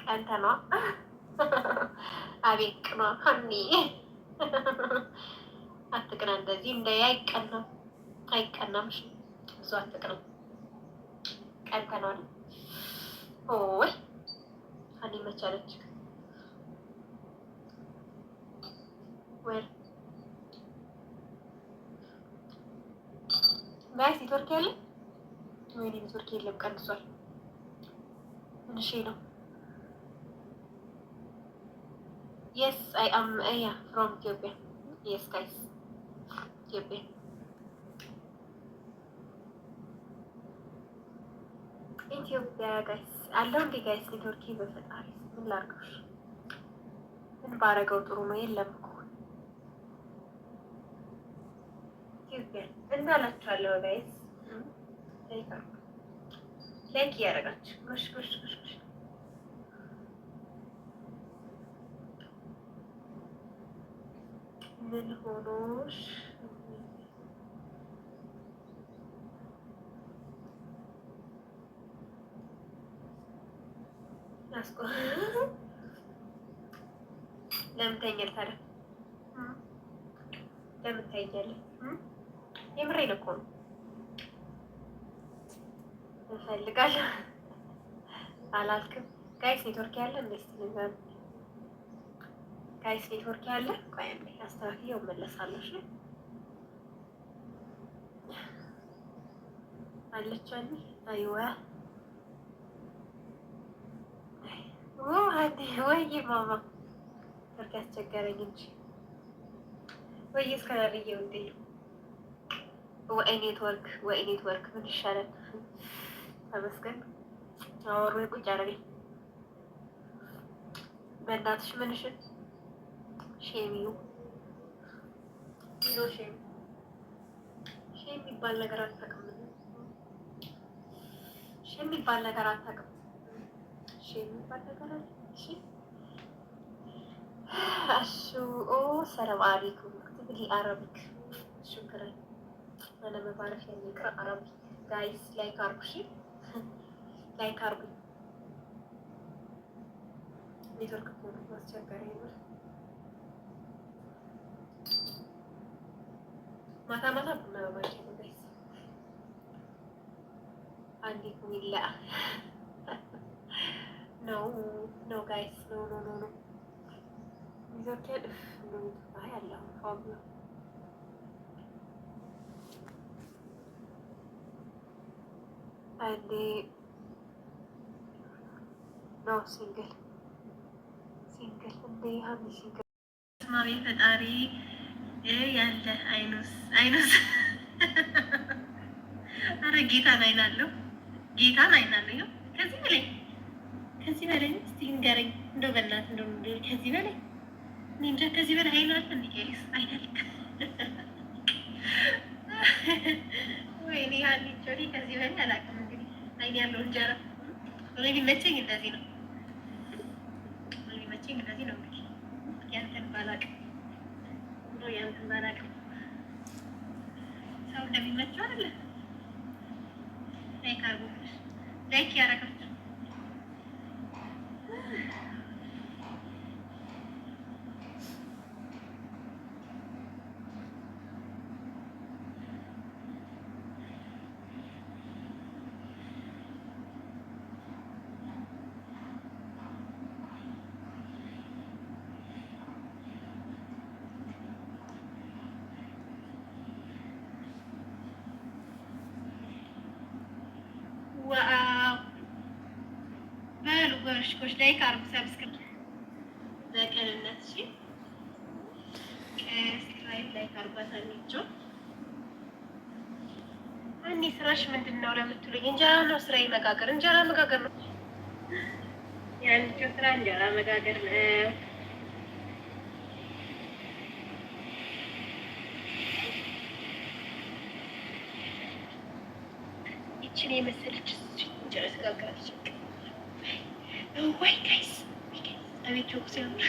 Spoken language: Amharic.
ቀንተኗ። አቤት ቅኗ ሀኒ፣ አትቅና እንደዚህ እንደ አይቀናም፣ አይቀናም። እሺ ብዙ አትቅና፣ ቀንተኗል። ኦይ ሀኒ መቻለች ወይ guys? ኔትወርክ ያለ? ወይኔ ኔትወርክ የለም፣ ቀንሷል። ትንሽ ነው። Yes, I am, yeah, from Ethiopia. Yes guys, ኢትዮጵያ፣ ኢትዮጵያ guys አለው እንዴ guys? ኔትወርክ በፈጣሪ ምን ላድርገው? ምን ባረገው ጥሩ ነው? የለም እኮ ኢትዮጵያ እንዳላችኋለሁ guys። Like እያደረጋችሁ ጎሽ ጎሽ ጎሽ ጎሽ። ምን ሆኖሽ አስቆ ለምን ታይኛለህ ታዲያ? ለምን ታይኛለህ? የምሬን እኮ ነው። እፈልጋለሁ አላልክም? Guys ኔትወርክ ያለ እንዴ? Guys ኔትወርክ ያለ? ቆይ አንዴ አስተካክዬው እመለሳለሁ። እሺ አለች አለ አይዋ ወይ ማማ ኔትወርክ ያስቸገረኝ እንጂ ወይ እስከዳርዬ ውዴ፣ ወይ ኔትወርክ፣ ወይ ኔትወርክ ምን ይሻላል? ተመስገን አወሩ ቁጭ አደረገኝ። በእናትሽ ምንሽን shame you no shame፣ shame የሚባል ነገር አታውቅም። Shame የሚባል ነገር አታውቅም። Shame የሚባል ነገር አለ? እሺ እሺ። ኦ سلام عليكم اكتب لي Arabic شكرا انا ما بعرف يعني اقرا عربي. Guys like አርጉ፣ እሺ like አርጉ። ኔትወርክ እኮ ነው አስቸጋሪ ነው። ማታ ማታ ቡና በማንኪያ ነው guys። አንዴ ኩሚላ no, no guys, no, no, no, no። ኔትወርክ እፍ አይ አለ አሁን ነው። አንዴ no single, single እንዴ ሀኒ single ማሜ ፈጣሪ ያለ አይኑስ አይኑስ። አረ ጌታን አይናለሁ፣ ጌታን አይናለሁ። ከዚህ በላይ፣ ከዚህ በላይ እስቲ ንገረኝ እንደው በእናትህ እንደው ከዚህ በላይ እኔ እንጃ። ከዚህ በላይ አይን አለ እንዴ? Guys አይን አለ? ወይኔ ሀኒቾ ከዚህ በላይ አላውቅም። እንግዲህ አይን ያለው እንጀራ እኔ ቢመቸኝ እንደዚህ ነው። እኔ ቢመቸኝ እንደዚህ ነው። እንግዲህ ያንተን ባላውቅም ነው፣ ያንተን ባላውቅም ሰው እንደሚመቸው አይደለ? Like አድርጉ፣ like ያደረጋችሁ። Wow በሉ ጎሽ ጎሽ፣ like አድርጉ፣ subscribe በቅንነት እሺ፣ subscribe like አድርጓት። አንቺው እኔ ስራሽ ምንድን ነው ለምትሉኝ፣ እንጀራ ነው ስራዬ፣ መጋገር፣ እንጀራ መጋገር ነው። የአንቺው ስራ እንጀራ መጋገር ነው። ይችን የመሰለች እንጀራ ትጋግራለች። ወይ guys፣ አቤት ጆክ ሲያምር!